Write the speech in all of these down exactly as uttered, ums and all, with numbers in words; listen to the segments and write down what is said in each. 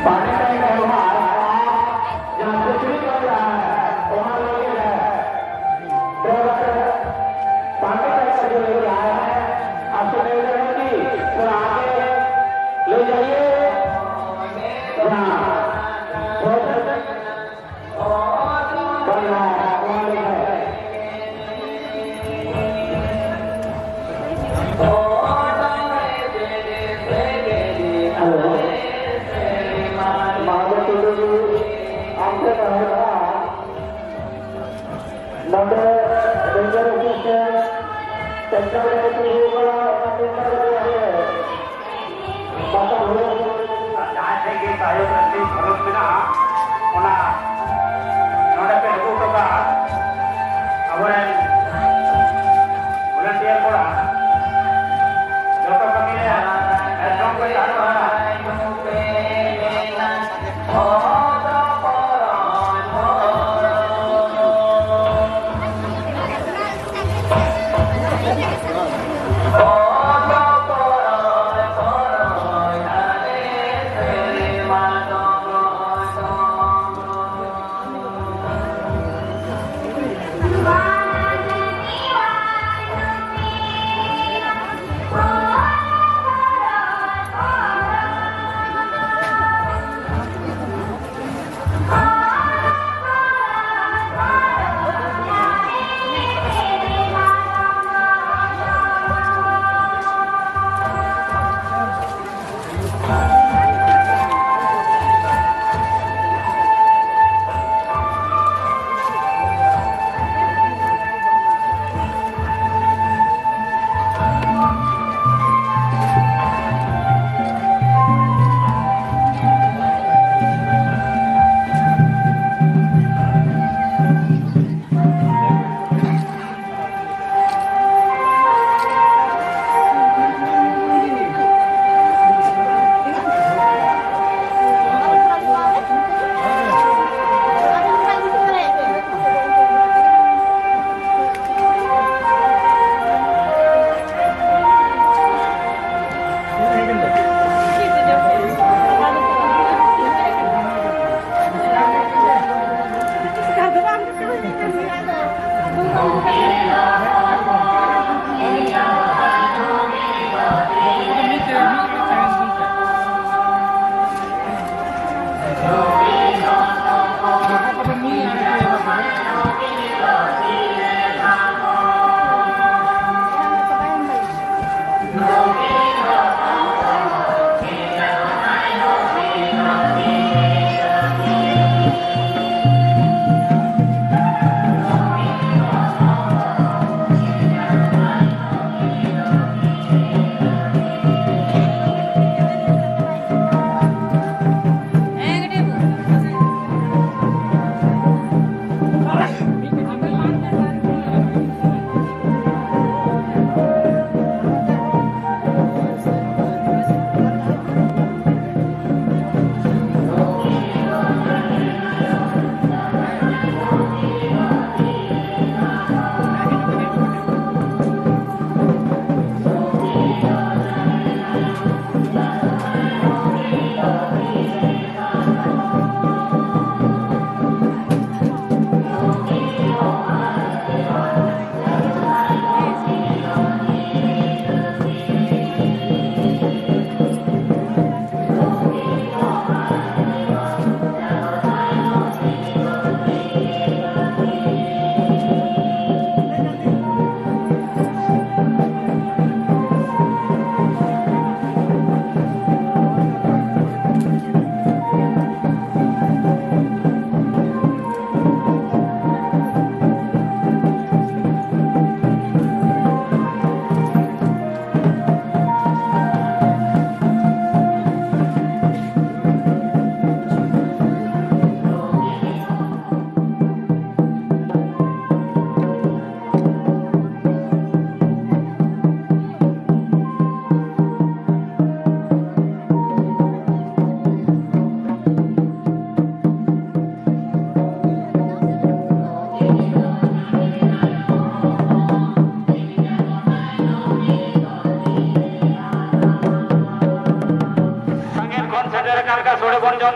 पानी का एक व्यवहार, यहाँ कुछ भी कर रहा है, वहाँ लगे रहे। ड्राइवर, पानी का एक जो लेके आया है, आपसे निवेदन है कि थोड़ा आगे ले जाइए। यहाँ थोड़ा सा बढ़िया है, वहाँ ले जाए। हेलो। ᱱᱚᱰᱮ ᱨᱮᱸᱜᱮᱡ ᱚᱯᱷᱤᱥ ᱨᱮ ᱥᱮᱱᱴᱨᱟᱞ ᱨᱮ ᱦᱩᱭᱩᱜ ᱠᱟᱱᱟ᱾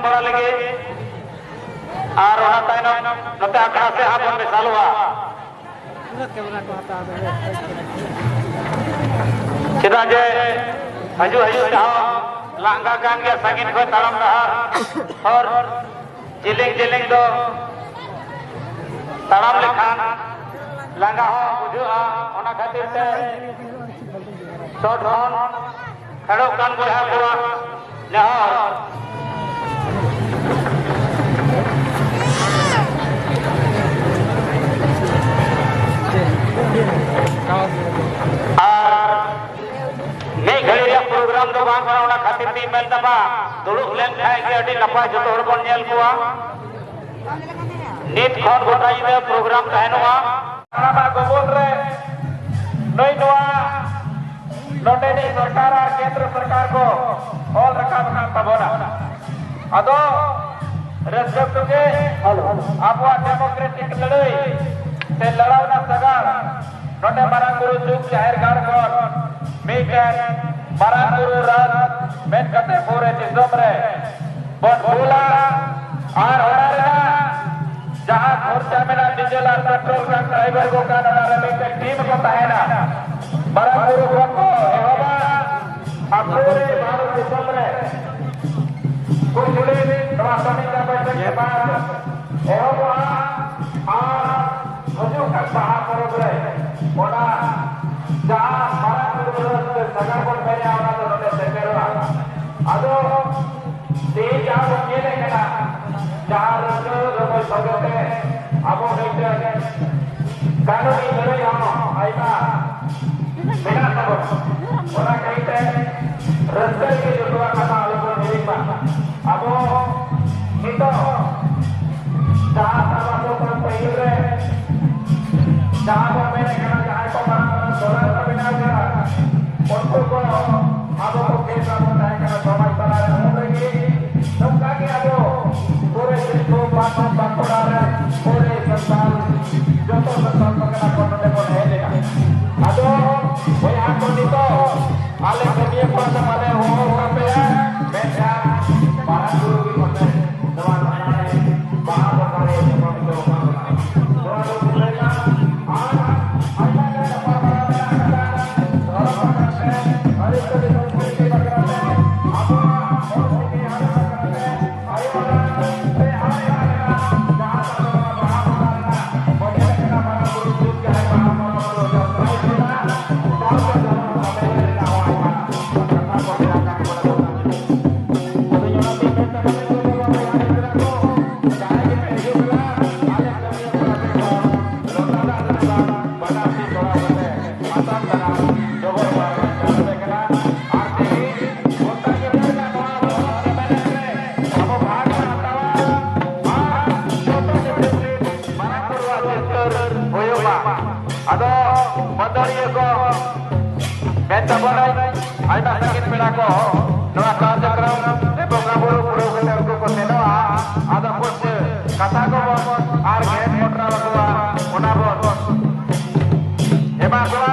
ᱵᱟᱲᱟ ᱞᱮᱜᱮ ᱟᱨ ᱚᱱᱟ ᱛᱟᱭᱱᱚᱢ ᱱᱚᱛᱮ ᱟᱠᱷᱲᱟ ᱥᱮᱫ ᱦᱟᱸᱜ ᱵᱚᱱ ᱢᱮᱥᱟᱞᱚᱜᱼᱟ᱾ ᱪᱮᱫᱟᱜ ᱡᱮ ᱦᱤᱡᱩᱜ ᱦᱤᱡᱩᱜ ᱛᱮᱦᱚᱸ ᱞᱟᱸᱜᱟ ᱠᱟᱱ ᱜᱮᱭᱟ, ᱥᱟᱺᱜᱤᱧ ᱠᱷᱚᱱ ᱛᱟᱲᱟᱢ ᱰᱟᱦᱟᱨ ᱦᱚᱨ ᱡᱮᱞᱮᱧ ᱡᱮᱞᱮᱧ ᱫᱚ ᱛᱟᱲᱟᱢ ᱞᱮᱠᱷᱟᱱ ᱞᱟᱸᱜᱟ ᱦᱚᱸ ᱵᱩᱡᱷᱟᱹᱜᱼᱟ᱾ ᱚᱱᱟ ᱠᱷᱟᱹᱛᱤᱨ ᱛᱮ ᱪᱚᱴ ᱠᱷᱚᱱ ᱯᱷᱮᱰᱚᱜ ᱠᱟᱱ ᱵᱚᱭᱦᱟ ᱠᱚᱣᱟᱜ ᱱᱮᱦᱚᱨ᱾ ᱟᱨ ᱢᱤᱫ ᱜᱷᱟᱹᱲᱤ ᱨᱮᱭᱟᱜ ᱯᱨᱳᱜᱨᱟᱢ ᱫᱚ ᱵᱟᱝ ᱠᱟᱱᱟ, ᱚᱱᱟ ᱠᱷᱟᱹᱛᱤᱨ ᱛᱤᱧ ᱢᱮᱱ ᱫᱟ ᱵᱟᱝ, ᱫᱩᱲᱩᱵ ᱞᱮᱱ ᱠᱷᱟᱡ ᱜᱮ ᱟᱹᱰᱤ ᱱᱟᱯᱟᱭ, ᱡᱚᱛᱚ ᱦᱚᱲ ᱵᱚᱱ ᱧᱮᱞ ᱠᱚᱣᱟ᱾ ᱱᱤᱛ ᱠᱷᱚᱱ ᱜᱚᱴᱟ ᱧᱤᱫᱟᱹ ᱯᱨᱳᱜᱨᱟᱢ ᱛᱟᱦᱮᱱᱚᱜᱼᱟ᱾ ᱦᱟᱲᱟᱢᱟᱜ ᱜᱚᱵᱚᱞ ᱨᱮ ᱱᱩᱭ ᱱᱚᱣᱟ ᱱᱚᱰᱮᱱᱤᱡ ᱥᱚᱨᱠᱟᱨ ᱟᱨ ᱠᱮᱱᱫᱨᱚ ᱥᱚᱨᱠᱟᱨ ᱠᱚ ᱚᱞ ᱨᱟᱠᱟᱵ ᱟᱠᱟᱫ ᱛᱟᱵᱚᱱᱟ᱾ ᱟᱫᱚ ᱨᱟᱹᱥᱠᱟᱹ ᱛᱮᱜᱮ ᱟᱵᱚᱣᱟᱜ ᱰᱮᱢᱳᱠᱨᱮᱴᱤᱠ ᱞᱟᱹᱲᱦᱟᱹᱭ ᱥᱮ ᱞᱟᱲᱟᱣᱱᱟ ᱥᱟᱜᱟᱲ ᱱᱚᱰᱮ ᱢᱟᱨᱟᱝ ᱵᱩᱨᱩ ᱡᱩᱜᱽ ᱡᱟᱦᱮᱨ ᱜᱟᱲ ᱠᱷᱚᱱ ᱢᱤᱫᱴᱮᱱ ᱢᱟᱨᱟᱝ ᱵᱩᱨᱩ ᱨᱟᱡᱽ ᱢᱮᱱ ᱠᱟᱛᱮ ᱯᱩᱨᱟᱹ ᱫᱤᱥᱚᱢ ᱨᱮ ᱵᱚᱱ ᱵᱷᱩᱞᱟ᱾ ᱟᱨ ᱚᱱᱟ ᱨᱮᱱᱟᱜ ᱡᱟᱦᱟᱸ ᱠᱷᱚᱨᱪᱟ ᱢᱮᱱᱟᱜ, ᱰᱤᱡᱮᱞ ᱟᱨ ᱯᱮᱴᱨᱳᱞ ᱠᱟᱱ, ᱰᱨᱟᱭᱵᱷᱟᱨ ᱠᱚ ᱠᱟᱱ, ᱚᱱᱟ ᱨᱮ ᱢᱤᱫᱴᱮᱱ ᱴᱤᱢ ᱠᱚ ᱛᱟᱦᱮᱱᱟ᱾ ᱢᱟᱨᱟᱝ ᱵᱩᱨᱩ ᱠᱷᱚᱱ ᱠᱚ ᱮᱦᱚᱵᱟ ᱟᱨ ᱯᱩᱨᱟᱹ ᱵᱷᱟᱨᱚᱛ ᱫᱤᱥᱚᱢ ᱨᱮ ᱠᱩᱞᱦᱤ ᱱᱚᱣᱟ ᱥᱟᱢᱤᱞ ᱵᱟᱭᱴᱷᱚᱠ ᱠᱮ ᱵᱟᱫ ᱮᱦᱚᱵᱚᱜᱼᱟ᱾ ᱟᱨ ᱦᱤᱡᱩᱜ ᱠᱟᱱ ᱵᱟᱦᱟ ᱯᱚᱨᱚᱵᱽ ᱨᱮ ᱚᱱᱟ ᱡᱟᱦᱟᱸ ᱢᱟᱨᱟᱝ ᱵᱩᱨᱩ ᱥᱟᱜᱟᱲ ᱵᱚᱱ ᱢᱮᱱᱮᱜᱼᱟ, ᱚᱱᱟ ᱫᱚ ᱱᱚᱰᱮ ᱥᱮᱴᱮᱨᱚᱜᱼᱟ᱾ ᱟᱫᱚ ᱛᱮᱦᱮᱧ ᱡᱟᱦᱟᱸ ᱵᱚᱱ ᱧᱮᱞᱮᱫ ᱠᱟᱱᱟ, ᱡᱟᱦᱟᱸ ᱨᱟᱹᱥᱠᱟᱹ ᱨᱚᱢᱚᱡᱽ ᱥᱚᱸᱜᱮ ᱛᱮ ᱟᱵᱚ ᱢᱤᱫᱴᱮᱱ ᱠᱟᱹᱱᱩᱱᱤ ᱞᱟᱹᱲᱦᱟᱹᱭ ᱦᱚᱸ ᱟᱭᱢᱟ ᱢᱮᱱᱟᱜ ᱛᱟᱵᱚᱱᱟ᱾ ᱚᱱᱟ ᱠᱷᱟᱹᱛᱤᱨ ᱛᱮ ᱨᱟᱹᱥᱠᱟᱹ ᱨᱮᱜᱮ ᱡᱚᱛᱚᱣᱟᱜ ᱠᱟᱛᱷᱟ ᱟᱞᱚ ᱵᱚᱱ ᱦᱤᱲᱤᱧ ᱢᱟ᱾ ᱟᱵᱚ ᱱᱤᱛᱚᱜ ᱡᱟᱦᱟᱸ ᱥᱟᱵᱟᱥᱚ ᱠᱷᱚᱱ ᱯᱟᱹᱦᱤᱞ ᱨᱮ ᱡᱟᱦᱟᱸ ᱵᱚᱱ ᱢᱮᱱᱮᱫ ᱠᱟᱱᱟ, ᱡᱟᱦᱟᱸᱭ ᱠᱚ ᱢᱟᱨᱟᱝ ᱢᱟᱨᱟᱝ ᱥᱚᱨᱦᱟᱭ ᱠᱚ ᱵᱮᱱᱟᱣ ᱠᱮᱫᱟ, ᱩᱱᱠᱩ ᱠᱚ ᱟᱵᱚ ᱠᱚ ᱠᱮᱥ ᱟᱵᱚ ᱛᱟᱦᱮᱸ ᱠᱟᱱᱟ ᱥᱚᱢᱟᱡᱽ ᱛᱟᱞᱟ ᱨᱮ᱾ ᱩᱱ ᱨᱮᱜᱮ ᱱᱚᱝᱠᱟ ᱜᱮ ᱟᱵᱚ ᱯᱩᱨᱟᱹ ᱥᱤᱞᱯᱚ ᱵᱟᱸᱠᱩᱲᱟ ᱨᱮ ᱯᱩᱨᱟᱹ ᱥᱟᱱᱛᱟᱲ ᱡᱚᱛᱚ ᱥᱟᱱᱛᱟᱲ ᱯᱟᱨᱜᱟᱱᱟ ᱠᱚ ᱱᱚᱰᱮ ᱵᱚᱱ ᱦᱮᱡ ᱞᱮᱱᱟ᱾ ᱟᱫᱚ ᱵᱚᱭᱦᱟ ᱠᱚ, ᱱᱤᱛᱚᱜ ᱟᱞᱮ ᱠᱟᱹᱢᱤᱭᱟᱹ ᱠᱚᱣᱟᱜ ᱫᱚ ᱵᱟᱞᱮ ᱦᱚᱦᱚ ᱟᱠᱟᱫ ᱯᱮᱭᱟ, ᱢᱮᱱᱠᱷᱟᱱ ᱢᱟᱨᱟᱝ ᱵᱩᱨᱩ ᱜᱮ ᱟᱥᱟᱢ ᱫᱟᱨᱟᱢ ᱡᱚᱵᱚᱨ ᱵᱟᱨ ᱪᱟᱞᱟᱣ ᱠᱟᱱᱟ᱾ ᱟᱨ ᱛᱮᱦᱮᱧ ᱜᱚᱴᱟ ᱡᱮᱞᱟ ᱨᱮᱱᱟᱜ ᱱᱚᱣᱟ ᱵᱚᱦᱚᱜ ᱥᱮᱢᱮᱞᱮᱫ ᱨᱮ ᱟᱵᱚ ᱵᱷᱟᱜᱽ ᱵᱚᱱ ᱦᱟᱛᱟᱣᱟ᱾ ᱟᱨ ᱡᱚᱛᱚ ᱜᱮ ᱢᱟᱨᱟᱝ ᱵᱩᱨᱩᱣᱟᱜ ᱪᱤᱛᱟᱹᱨ ᱦᱩᱭᱩᱜᱼᱟ᱾ ᱟᱫᱚ ᱢᱟᱹᱫᱟᱹᱲᱤᱭᱟᱹ ᱠᱚ ᱢᱮᱱ ᱛᱟᱵᱚᱱᱟᱹᱧ, ᱟᱭᱢᱟ ᱥᱟᱺᱜᱤᱧ ᱯᱮᱲᱟ ᱠᱚ ᱱᱚᱣᱟ ᱠᱟᱨᱡᱚᱠᱨᱚᱢ ᱨᱮ ᱵᱚᱸᱜᱟ ᱵᱩᱨᱩ ᱯᱩᱨᱟᱹᱣ ᱠᱟᱛᱮ ᱩᱱᱠᱩ ᱠᱚ ᱥᱮᱱᱚᱜᱼᱟ᱾ ᱟᱫᱚ ᱯᱩᱡᱟᱹ ᱠᱟᱛᱷᱟ ᱠᱚᱵᱚᱱ ᱟᱨ ᱜᱷᱮᱸᱴ ᱯᱚᱴᱨᱟᱣ ᱟᱠᱚᱣᱟ, ᱚᱱᱟ ᱵᱚᱱ ᱮᱢᱟ ᱠᱚᱣᱟ᱾